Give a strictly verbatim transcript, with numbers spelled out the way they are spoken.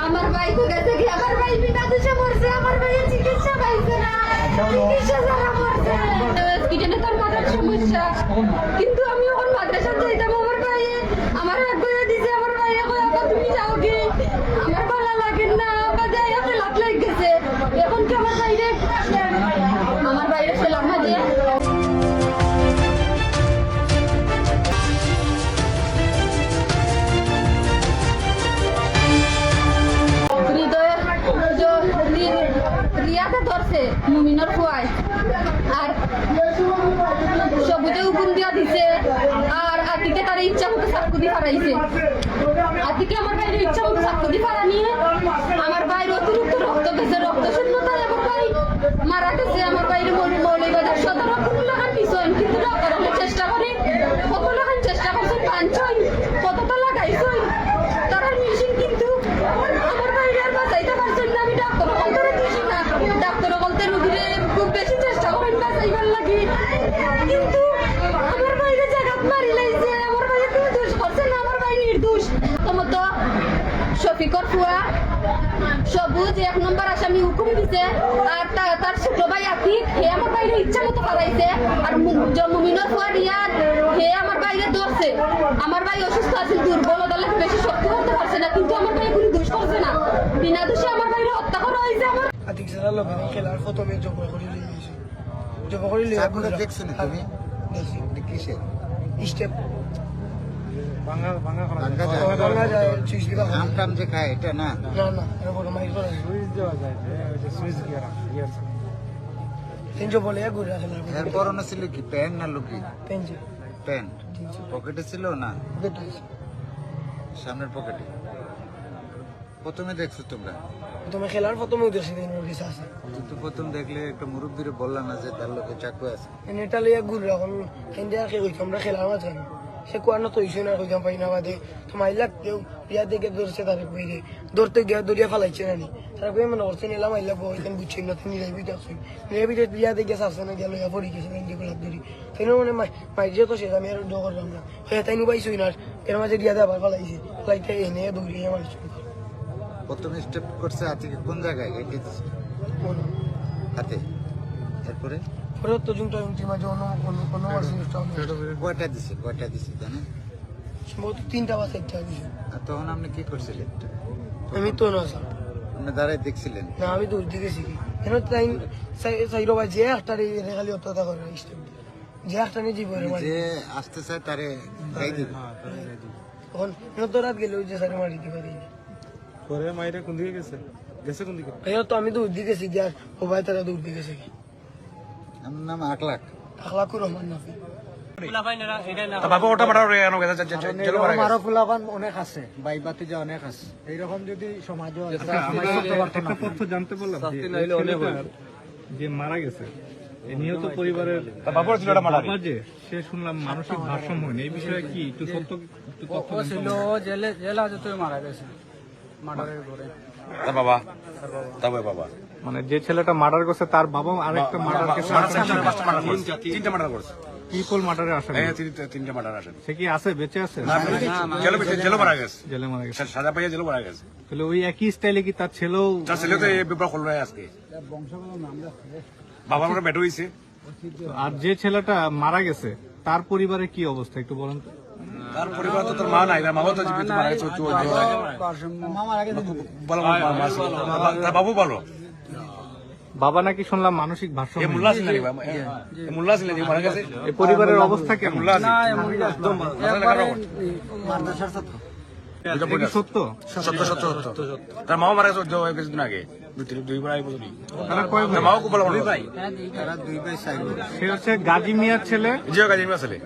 আমার ভাই তো গেছে কি, আমার ভাই বিনা দোষে মরছে, আমার ভাইয়ের চিকিৎসা পাইছে না, চিকিৎসা ছাড়া মরছে। হসপিটালে তার মাথার সমস্যা, কিন্তু আমি অখন মাদ্রাসাত যাইতাম, আমার ভাইয়ে আমার এক করে দিছে, আমার ভাইয়ে কয়, "আপা, তুমি যাও কি? আমার ভালা লাগে না, আপা, যাই, আপনি লাত লাগ গেছে।" অখন কি আমার ভাইরে, আমার ভাইরে ফেলার মাঝে হৃদয়ের যে রি-, রিয়াদে ধরছে মুমিনর ফুয়ায়। আর সবুজে হুকুম দিয়া দিছে। আর আতিকে তারে ইচ্ছা মতো চাক্কু দি ফারাইছে। আতিকে আমার ভাইরে ইচ্ছা মতো চাক্কু দি ফারানি। আমার ভাইর অতিরিক্ত রক্ত গেছে, রক্ত শূন্যতায় আমার ভাই মারা গেছে। আমার ভাইরে মৌল-, মৌলভীবাজার সদর কোনো লাখান নিছইন, কিন্তু ডাক্তার অকলে চেষ্টা করে, কত লাখান চেষ্টা করছইন, বানছইন, কততা লাগাইছইন। তারার মেশিন কিন্তু আমার ভাইরে আর বাঁচাইতা পারছইন না। আমি ডাক্তার অকলতরে দুষি না, ডাক্তার অকলতে রুগীরে খুব বেশি চেষ্টা করইন বাঁচাইবার লাগি, কিন্তু আমার ভাইরে জাগাত মারি লাইছে। আমার ভাইয়ে কোনো দোষ করছে না, আমার ভাই নির্দোষ। প্রথমত শফিকর ফুয়া সবুজ এক নম্বর আসামি হুকুম দিছে, আর তা-, তার ছোট ভাই আতিক, হে আমার ভাইরে ইচ্ছা মতো ফারাইছে। আর মু-, জ-, মুমিনর ফুয়া রিয়াদ, হে আমার ভাইরে ধরছে। আমার ভাই অসুস্থ আছিল, দুর্বল, অতার লাগি বেশি শক্তি করতে পারছে না, কিন্তু আমার ভাই কোনো দোষ করছে না। বিনা দোষে আমার ভাইরে হত্যা করা হইছে। আমার আতিক স্যারের লগে খেলার প্রথমে জবর করি লই গেছে। জবর করি লই চাকুটা গেছে। দেখছো নি তুমি? দেখছি। এটা কিসের? স্টেপ। ভাঙা, ভাঙা করা যায়। ভাঙা যায়। ভাঙা যায়, সুইচ দিবা। আম টাম যে খায়, এটা না? না, না, এটা বড় মাইক করা যায়। সুইচ দেওয়া যায়, হ্যাঁ, ওই যে সুইচ গিয়ার, গিয়ার। তিনশো বলে এক ঘুরে আসলে। এরপর ওনা ছিল কি, প্যান্ট না লুঙ্গি? প্যান্ট ছিল। প্যান্ট। জি, জি। পকেটে ছিল না? পকেটে আছে। সামনের পকেটে। প্রথমে দেখছো তোমরা? প্রথমে খেলার প্রথমেও দেখছি, তাইন ওর কাছে আছে। তুই তো প্রথম দেখলে একটা মুরব্বিরে বললা না যে তার লগে চাকু আছে? এনে এটা লইয়া ঘুরে এখন, কেন্দ্রে আর কি কইছি, আমরা খেলার মাঝখানে। সে কুয়ার না তো হইছে না, কইতাম পাই না বাদে। তো মাইলাক দেও, ইয়া দেখে ধরছে তারেক ভাইরে। ধরতে গিয়া ধরিয়া ফালাইছে না নি। তারেক ভাই মনে করছে, নিলাম মাইলাক বউ, এখানে বুঝছি না, তো নিলাই বিটা আছে। নিলাই বিটা ইয়া দেখে আসছে না, গেল ইয়া পড়ি গেছে, বেঞ্চি গোলাপ ধরি। তাই না মানে মাই-, মাইর যে তো শেষ, আমি আর ডর করলাম না। হ্যাঁ, তাই নুবাই শুই না, এর মাঝে দিয়া দে আবার ফালাইছে। ফালাইতে এনে দৌড়িয়ে মারছে। প্রথমে স্টেপ করছে আতিকে কোন জায়গায়? এটি দিছে। কোন? হাতে। এরপরে? পরে তো জুমটা জুমটির মাঝে অন্য, অন্য, অন্য মারছে, জুমটা অন্য। কয়টা দিছে? কয়টা দিছে জানো? সম্ভবত তিনটা বা চারটা দিছে। আর তখন আপনি কি করছিলেন? আমি তো না, স্যার। আপনি দাঁড়ায় দেখছিলেন? না, আমি দৌড় দিয়ে গেছি কি? কেন তাই সাই-, সাইরো ভাই যে একটা রে-, রে খালি অতটা করে স্টেপ। যে একটা নিয়ে জীবনে মানে মারি। যে আসতে চায় তারে গাই দিবে। হ্যাঁ, তারে গাই দিবে। তখন এত রাত গেলে ওই যে স্যারে মারি দিবে। পরে মাইরে কোন দিকে গেছে? গেছে কোন দিকে? এই তো আমি দৌড় দিয়ে গেছি, যে আর ও ভাই তারা দৌড় দিয়ে গেছে কি? আমার নাম আকলাক। আকলাকুর রহমান নাফি। তা বাবা ওটা মারা রে, আনো গেছে, যে, যে, কারণ জেলো মারা এরকম গেছে। আরো ফুলাফান অনেক আছে, ভাই ভাতিজা অনেক আছে। এইরকম যদি সমাজও আছে, আচ্ছা, আমি আমরা করতে পারতাম একটা না। তথ্য জানতে পারলাম শাস্তি যে না হইলে এই অনেক ছেলেটা হয়। যে মারা গেছে, এ নিহত পরিবারের তা বাবার ছিল একটা মার্ডার। বাবা যে, সে শুনলাম মানসিক ভারসাম্যহীন। এই বিষয়ে কি একটু সত্য, একটু তথ্য ও জানতে ছিল পারলাম? জেলে, জেল হাজতে মারা গেছে। মার্ডারের ঘরে। তার বাবা? তার বাবা। মানে যে ছেলেটা মার্ডার করছে, তার বাবা আরেকটা মা-, মার্ডার মা-, কেসে মা-, আসামি। তিনটা মার্ডার করছে। তিনটা মার্ডার করছে। ট্রিপল মার্ডারে আসামি। হ্যাঁ, তিন-, তিনটা মার্ডার আসামি। সে কি আছে, বেঁচে আছে? না, না, না, না। জেলে বেঁচে, জেলে মারা গেছে। জেলে মারা গেছে। সা-, সাজা পাইয়া জেলে মারা গেছে। তাহলে ওই একই স্টাইলে কি তার ছেলেও? তার ছেলে তো এই ব্যাপার করলো আজকে। বাবার ব্যাটা হইছে। আর যে ছেলেটা মারা গেছে, তার পরিবারে কি অবস্থা একটু বলেন তো? তার পরিবার তো, তার মা নাই, তার মাও তো জীবিত মারা গেছে, ও তো, ও তো মা মারা গেছে। ভালো, ভালো, মা, মা ছিল। বাবা, তার বাবু ভালো। বাবা নাকি শুনলাম মানসিক ভারসাম্য। এ মোল্লা ছিলেন, এ, এ মোল্লা ছিলেন, এ মারা গেছে। এই পরিবারের অবস্থা কেমন? মোল্লা ছিলেন। না, এ মোল্লা। একদম ভালো। একবারে মাদ্রাসার ছাত্র। এটা কি সত্য? সত্য, সত্য, সত্য। তার মাও মারা গেছে, ওই কিছুদিন আগে। দুই, তিন, দুই বা আড়াই বছরই। তারা কয় ভাই? তার মাও খুব ভালো মানুষ। তারা দুই ভাই, চার ভাই। সে হচ্ছে গাজী মিয়ার ছেলে। জি, গাজী মিয়ার ছেলে।